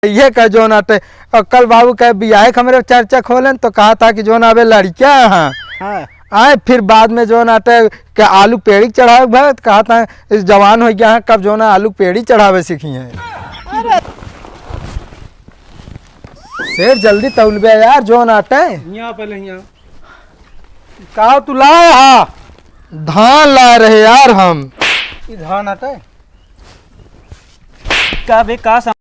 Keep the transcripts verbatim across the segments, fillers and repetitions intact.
ये का जौन आटे, और कल बाबू के बियाहे के हमरे चर्चा खोलन तो कहा था कि जौन अबे लड़कियां हैं। हाँ। आए फिर बाद में जौन आटे के आलू पेड़ी के चढ़ावे के भगत कहा था, इस जवान हो गया है, कब जौन आलू पेड़ी चढ़ावे सीखी हैं। अरे। सेठ जल्दी तौलबे यार, जौन आटे। यहाँ पहले यहाँ। का तू लाए हा? धान लाए रहे यार हम। ई धान आटे? का बे, का सम-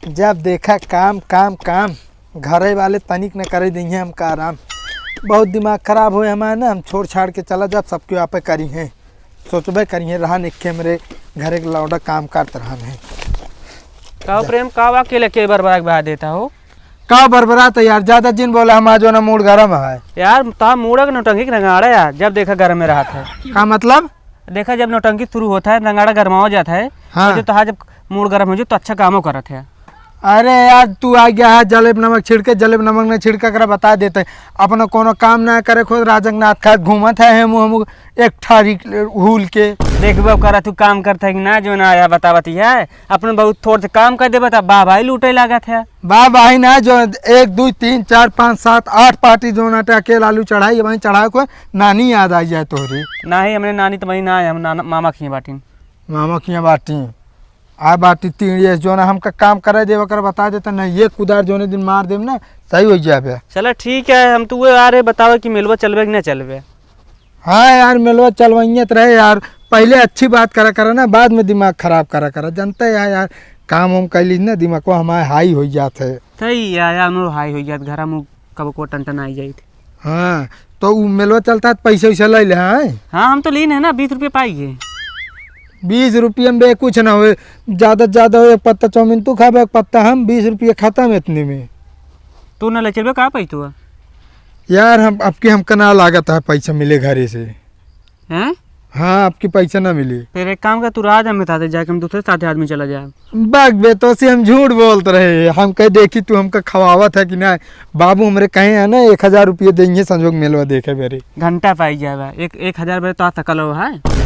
जब देखा काम, काम, काम, घरे वाले तनिक न करे देइहें हमका आराम। बहुत दिमाग खराब होए हमारे ना, हम छोड़ छाड़ के चला जाब, सबके आपे करी हैं, सोचबे करी हैं, रहन एक हमरे घरे के लौंडा काम करत रहन है। का हो प्रेम, का बा, अकेले के बरबरा के बहा देता हो? का बरबरात है यार, ज्यादा जिन बोला, हमारा जो ना मूड गरम है। यार, ता मूड के नौटंकी के रंगाड़ा यार, जब देखा गरम में रहत है। का मतलब? देखा, जब नौटंकी शुरू होता है, रंगाड़ा गरमावा जाता है, हाँ। तो जो तोहार जब मूड गरम हो जाए, तो अच्छा कामो करत है। अरे यार, तू आ गया है जलेब नमक छिड़के, जलेब नमक नहीं छिड़का करा, बता देते हैं। अपना कोनो काम ना करे, खुद राजक नाथ खात घूमत है, हेमू हेमू एक ठारी हुल के। देखबो करा, तू काम करत है कि ना, जो ना आया बतावती है। अपने बहुत थोड़ से काम कर देबे, तब बा भाई लूटे लागत है। बा भाई ना, जो एक, दुई, तीन, चार, पाँच, सात, आठ पार्टी जो ना अकेल आलू चढ़ाई, वहीं चढ़ाए को नानी याद आ जाए तोहरी। नाही, हमरे नानी तो वहीं ना है, हम नाना, मामा खिए बाटिन। मामा खिए बाटिन। आ बाटी तीन ये जो ना हमका काम करे देवे कर बता देता, नहीं ये कुदार जो ने दिन मार देम ना, सही हो जाबे। चला ठीक है, हम तो वो आ रहे बतावे कि मेलवा चलबे कि ना चलबे। हाँ यार, मेलवा चलवइयत रहे यार, पहले अच्छी बात करा करा ना, बाद में दिमाग खराब करा करा, जानते हैं यार, काम वाम कर लीज ना, दिमाग को हमारे हाई हो जात है। सही है यार, हमरो हाई हो जात, घर में कब को टन टन आई जाइत। हाँ, तो उ मेलवा चलता है, पैसा वैसा ले ले, हाँ? हाँ, हम तो लीन है ना, बीस रुपये पाई है। बीस रुपये में बे कुछ ना होए, ज्यादा से ज्यादा एक पत्ता चाउमीन तू खाबे, एक पत्ता हम, बीस रुपये खत्म इतने में। तू ना ले चलबे, का पाई तू? यार, हम, अब की हमका ना लागत है पैसा मिले घरे से। हैं? हाँ, अब की पैसा ना मिली। फिर एक काम कर, तू राज हम बता दे, जाके हम दूसरे साथे आदमी चला जाए। बक बे, तो से हम झूठ बोलत रहे, हम कहे देखी तू हमका खवावत है कि ना। बाबू हमरे कहे है ना, एक हजार रुपये देंगे संजोग मेलवा देखे बेरी। घंटा पाई जाएगा, एक, एक हजार बेरी तो आ सकल हो है।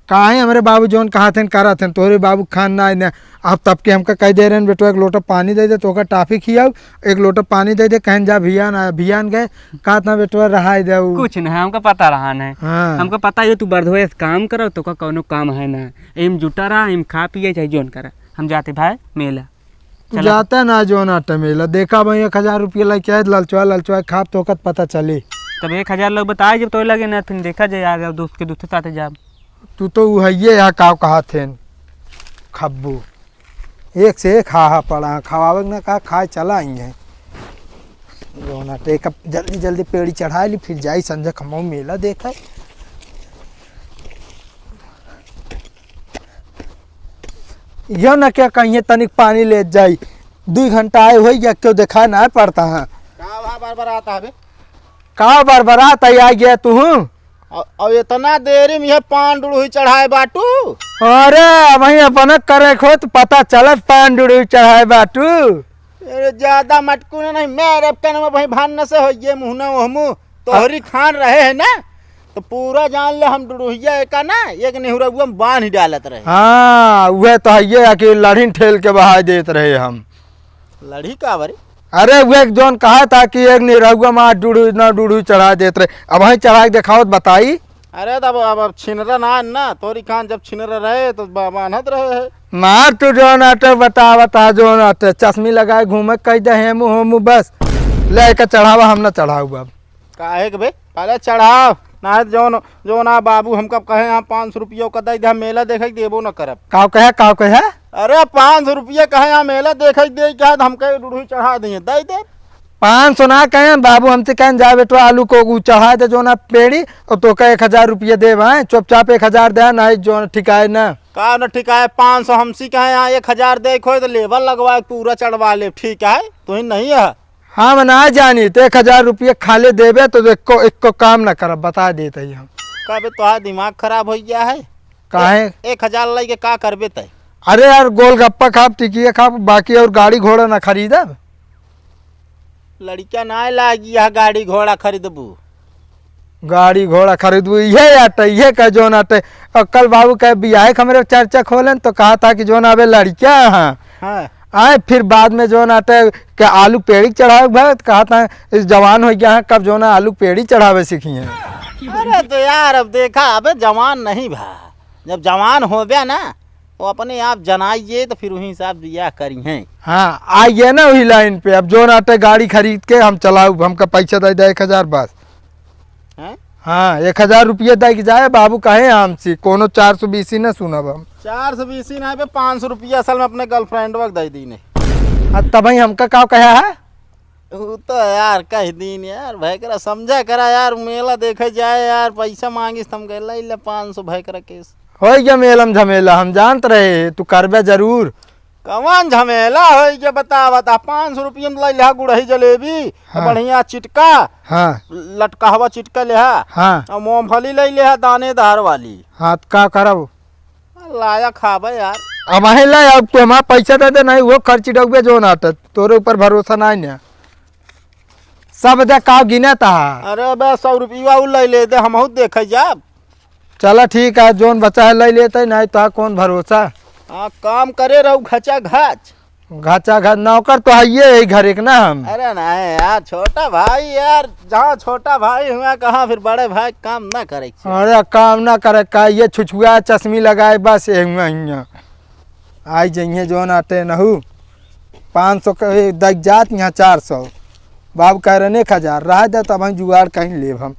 काहे हमरे बाबू जौन कहा थे, करा थे, तोरे बाबू खान ना आए ना। अब तब के हमका कह दे रहे हैं, "बेटवा, एक लोटा पानी दे दे, तोका टाफी खियाऊ, एक लोटा पानी दे दे।" कहन जा भियान आया, भियान गए, कहत ना, "बेटवा, रहाई दे उ।" कुछ ना है, हमका पता रहा ना। हाँ। हमका पता है, तू बर्धवे से काम करो, तोका कौनो काम है ना। एम जुटा रहा, एम खा पिए, चाहे जौन करा। हम जाते भाई मेला। तू चला। जाता ना जौन आटे मेला, देखा भाई, एक हजार रुपया लेके आए, ललचवा, ललचवा खाब, तोका पता चली। तब एक हजार लोग बताए, जब तो लगे ना, फिर देखा जाए यार, दोस्त के दूसरे साथे जाब। तू तो उ हइये या का कहा थे, खब्बू। एक से एक हा हा पड़ा, खवावे के ना कहा, खाए चला आई है। जो ना टेक जल्दी जल्दी पेड़ी चढ़ा ली, फिर जाई संझा खमऊ मेला देखे। यो ना क्या कहिए तनिक पानी ले जाई, दुई घंटा आए होई गया, क्यों देखा ना पड़ता है। का भा बरबरात हबे? का बरबरात है, आ गया तू? अब, अब इतना देरी में यह पान डुड़ुही चढ़ाए बाटू? अरे, वहीं अपना करे खो तो पता चलत पान डुड़ुही चढ़ाए बाटू। अरे, ज्यादा मटकू ना नहीं, मेरे कन में वहीं भान से हो ये मुहना ओहमू, तोहरी खान रहे है ना, तो पूरा जान ले हम डुड़ुहिया एका ना, एक निहुरबुआ में बांध ही डालत रहे। हाँ, वह तो है ये कि लढ़िन ठेल के बहाय देत रहे हम। लड़ी का बरे? अरे, उ एक जौन कहा था कि एक निरहुआ मार डुड़ू, ना डुड़ू चढ़ा देत रहे। अब वहीं चढ़ा के देखावत बताई। अरे, तब अब, अब छिनरा ना है ना, तोरी खान जब छिनरा रहे, तो बा-, बान्हत रहे है। मार तू जौन आटे, बता, बता, जौन आटे, चश्मी लगाए घूमे, कह दे, हेमू, होमू, बस। ले के चढ़ावा, हम ना चढ़ाऊ अब। काहे के बे? पहले चढ़ाव, ना है जौन, जौन आ बाबू हमका कहे, "यहाँ पाँच सौ रुपया का दे दे, हम मेला देखे के देबो न करब।" काव कहे, काव कहे? अरे, पाँच सौ रुपया कहे, "यहाँ मेला देखे के दे," कहे, तो हम कहे, "डुढ़ू चढ़ा दिए, दे दे।" पाँच सौ ना कहे, बाबू हमसे कहे, "जा बेटवा, आलू को ऊ चढ़ा दे, जौन आ पेड़ी, और तो कहे एक हजार रुपया दे भाई, चुपचाप एक हजार दे, ना है जौन ठिकाए ना।" का न ठिकाए, पाँच सौ हमसे कहे, "यहाँ एक हजार दे, खोए तो लेबर लगवा के पूरा चढ़वा ले, ठीक है, तो ही नहीं है।" हम ना जानी, तो एक हजार रुपया खाले देबे, तो एको, एको काम ना करब, बता देत हई हम। का बे, तोहार दिमाग खराब हो गया है? काहे? ए-, एक हजार लाई के का करबे तय? अरे यार, गोलगप्पा खाब, टिकिया खाब, बाकी और गाड़ी घोड़ा ना खरीदब। लड़का ना लागी, यह गाड़ी घोड़ा खरीदबू। गाड़ी घोड़ा खरीदबू, इहे आटे, इहे का जौन आटे। और कल बाबू के बियाहे के हमरे चर्चा खोलन तो कहा था कि जौन आवे लड़कियां हैं। हाँ। आए फिर बाद में जौन आटे के आलू पेड़ी चढ़ावे के भा, कहा था इस जवान हो गया है, कब जौन आलू पेड़ी चढ़ावे सीखी हैं। अरे तो यार अब देखा, अबे जवान नहीं भा, जब जवान हो गया ना, वो अपने आप जनाइए तो फिर वही हिसाब बियाह करी हैं। हाँ, आइए ना वही लाइन पे। अब जौन आटे गाड़ी खरीद के हम चलाऊ, हमका पैसा दे दे एक हजार बस। हैं? हाँ, एक हजार रुपया दे के जाए बाबू, कहे हमसे कोनो चार सौ बीस ही ना सुनब हम। चार सौ बीस ही ना बे, पाँच सौ रुपया असल में अपने गर्लफ्रेंड वक्त दे दी ने। हाँ, तब ही हमका का कहा है? उ तो यार कह दीन यार, भैकरा समझा करा यार, मेला देखे जाए यार, पैसा मांगिस त हम कहे, "ले ले पाँच सौ भैकरा केस।" हो गया मेलम झमेला, हम जानत रहे तू करबे जरूर। कवन झमेला हो गया बतावा, ता पाँच सौ रुपया में ले लिहा गुड़ही जलेबी, हाँ। बढ़िया चिटका, हाँ। लटकहवा चिटका लिहा, हाँ। और मूंगफली ले लिहा दानेदार वाली। हाँ, त का करब? लाया खाबे यार। अब आहे ला, अब तू हमारा पैसा दे दे, नहीं वो खर्ची डगबे जौन आटे, तोरे ऊपर भरोसा नहीं ना। सब दे का गिने तहा। अरे बे, सौ रुपया उ ले ले दे, हमहू देखे जाब। चला ठीक है, जौन बचा है ले लेते, नहीं तो कौन भरोसा। हाँ, काम करे रहू घचा घच। घचा घच नौकर तो हइये यही घर एक ना हम। अरे नहीं यार, छोटा भाई यार, जहाँ छोटा भाई हुआ, कहाँ फिर बड़े भाई काम ना करे। अरे काम ना करे का, ये छुछुआ चश्मी लगाए बस ये हुआ हियाँ। आई जइहे जौन आटे नहू, पाँच सौ के दग जात यहाँ चार सौ। बाबू कह रहे एक हजार, रह दे तब हम जुगाड़ कहीं लेब हम।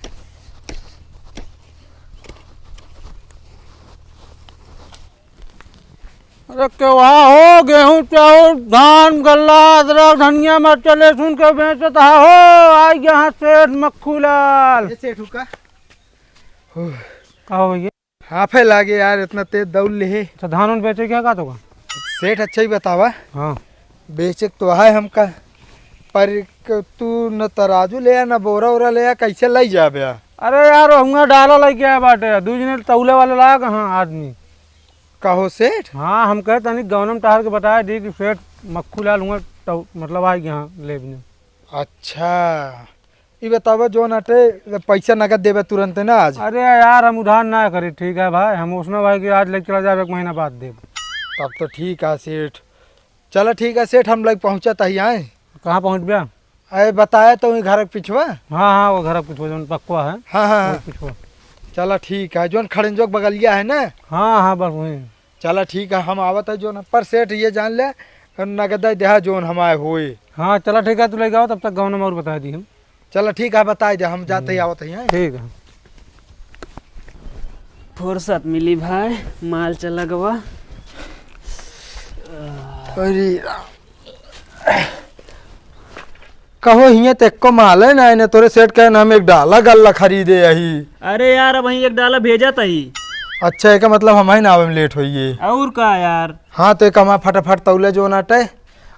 अरे केवा हो, गेहूं, चाउर, धान, गल्ला, अदरक, धनिया, मरचा, लहसुन के बेचत हा हो? आई यहाँ सेठ मक्खू लाल। ये सेठ हुका? का हो भैया? हाफे लागे यार, इतना तेज दौड़ ले है। अच्छा, धान उन बेचे क्या का तो का? सेठ अच्छा ही बतावा। हाँ। बेचे तो है हमका, पर क-, तू न तराजू ले आ, न बोरा ओरा ले आ, कैसे ले जाबे आ? अरे यार, हुआ डाला लेके आया बाटे, दू जने तौले वाले लाग, हाँ, आदमी। कहो सेठ? हाँ, हम कहे तनी गौनम टहर के बताए दी कि सेठ मक्खू लाल हुआ तौ-, मतलब आ गया, हाँ, लेबने। अच्छा, ई बतावा जौन आटे, पैसा नगद देबे तुरंते ना आज? अरे यार, हम उधार ना करी, ठीक है भाई, हम उसने भाई कि आज लेके चला जाबे, एक महीना बाद देब। तब तो ठीक है सेठ। चला ठीक है सेठ, हम लग पहुँचत ही आए। कहाँ पहुँच गया? अरे बताया तो वही घर के पिछवा। हाँ, हाँ, वो घर के पिछवा जौन पक्का है। हाँ, हाँ, वो हाँ। पिछवा। चला ठीक है, जौन खड़ंजो के बगलिया है ना? हाँ, हाँ, बस वही। चला ठीक है, हम आवत है जौन, पर सेठ ये जान ले, नगद देहा जौन हमारे होए। हाँ, चला ठीक है, तू लेके आओ, तब तक गौनम और बता दी हम। चला ठीक है, बताई दे, हम जाते ही हम्म। आवत ही हैं। ठीक है। फुर्सत मिली भाई, माल चला गवा। अरे राम। कहो हियाँ ते एको माल है ना, इन्हें तोरे सेठ कहे ना हम एक डाला गल्ला खरीदे यही। अरे यार, अब वहीं एक डाला भेजा तही। अच्छा, एका मतलब हम ही ना आवे में लेट होइए। और का यार? हाँ, तो एक हमारा फटाफट तौले जौन आटे।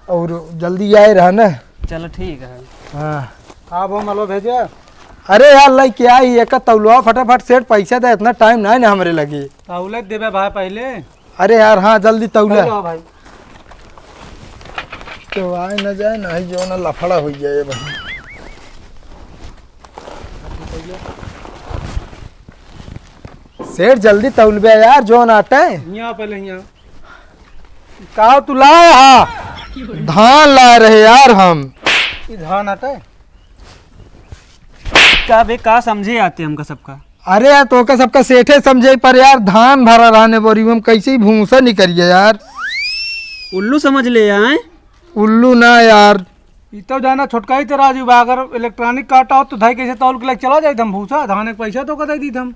और जल्दी आए रहा ना। चलो ठीक है। हाँ। हाँ, वो मलो भेजे। अरे यार, लेके आई, एक तौलवा फटाफट सेठ, पैसा दे, इतना टाइम नहीं ना हमरे लगे। तौले देबे भाई पहले। अरे यार, हाँ, जल्दी तौले। पहले आओ भाई। तो आए ना जाए, नहीं जो ना लफड़ा हो जाए भाई। सेठ, जल्दी तौलबे यार, जौन आटे। यहाँ पहले यहाँ। का तू लाए हा? धान लाए रहे यार हम। ई धान आटे? का बे, का समझे आते हमका सबका? अरे यार, तोका सबका सेठे समझे, पर यार धान भरा रहने बोरी में, हम कैसे ही भूसा निकरिए यार। उल्लू समझ ले आए। उल्लू ना यार। ई तो जाना छोटका ही तो राजू बा, अगर इलेक्ट्रॉनिक काटा हो तो धाई कैसे तौल के लेके चला जाए हम भूसा, धान एक पैसा तो का दे दी हम।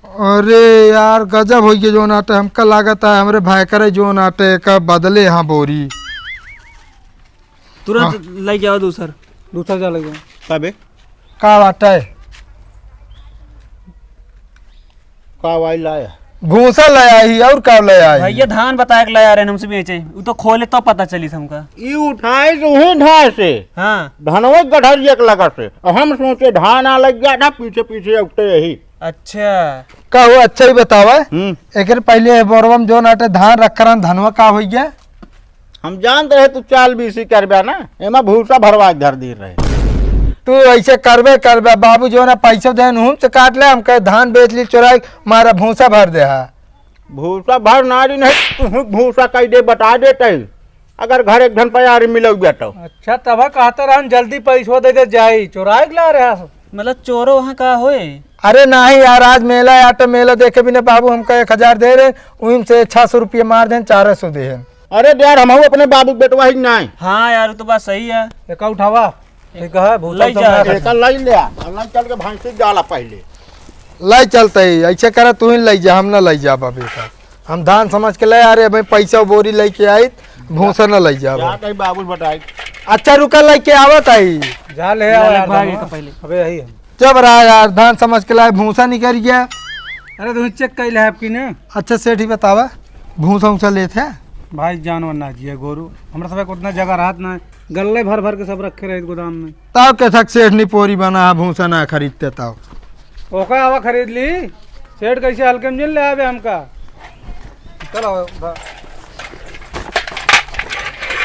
अरे यार, गजब होइ गया जौन आटे, हमका लागत है हमरे भाई करे जौन आटे का बदले हाँ बोरी। तुरंत हाँ। लइ जाओ दूसर। दूसर जा लइ जाओ। का बे? का बाटे? का वाई लाया? भूसा ले आई और का ले आई? भैया धान बताए के लाया रहे हमसे बेचे, उ तो खोले तो पता चली हमका। ई उठाए से उहे धाए से। हाँ। धनवे गढ़रिया के लगा से। और हम सोचे धान आ लग गया ना पीछे पीछे उठते यही। अच्छा। का हो, अच्छा ही बतावा। हम्म। एकर पहले बोरवा में जौन आटे धान रख रहन, धनवा का होइ गया? हम जानत रहे तू चाल बीसी करबे ना, एमा भूसा भरवा के धर दी रहे। तू ऐसे करबे करबे, बाबू जो ना पैसा देन, उहुम से काट ले, हम कहे धान बेच ली चोराई, मारा भूसा भर दे हा। भूसा भर ना दी नहीं, तू भूसा कह दे, बता देते। अगर घर एक धन पयारी मिलौबे तो। अच्छा, तब कहते रहन जल्दी पैसवा दे दे जाई, चोराई के ला रहा सो। मतलब चोरो वहाँ का होए? अरे नाही यार, आज मेला यार, तो मेला देखे बिना बाबू हमका एक हजार दे रहे, उहिम से छह सौ रुपये मार देन, चार सौ दे। अरे यार, हमहू अपने बाबू के बेटवा ही नाई। हाँ यार, वो तो बात सही है। एक उठावा, ठीक है, भूसा लई उठा जा। ले। एकर लई ले आ, आ लई चल के भैंसी डाला पहले। लई चलते ही, ऐसे करा तू ही लई जा, हम ना लई जा बाबू का। हम धान समझ के ले आ रहे, भाई पैसा बोरी लेके आई, भूसा ना लई जा जा भाई। कहीं बाबू बताई। अच्छा रुका, लेके आवत आई। जा ले ले, आओ ले यार, भाई, धनवा। तो पहले। अबे यही है। जब रहा यार, धान समझ के लाए, भूसा निकल गया। अरे, तू चेक कर ले आपकी ने। अच्छा सेठ ही बतावा, भूसा उसा लेत है? भाई, जानवर ना जिए गोरू, हमरा सब उतना जगह रहत ना, गल्ले भर भर के सब रखे रहे गोदाम में। तब के थक सेठ नी पोरी बना है, भूसा ना खरीदते तब। ओका आवा खरीद ली, सेठ कैसे हल्के में जिन ले आवे हमका। चलो, उठा।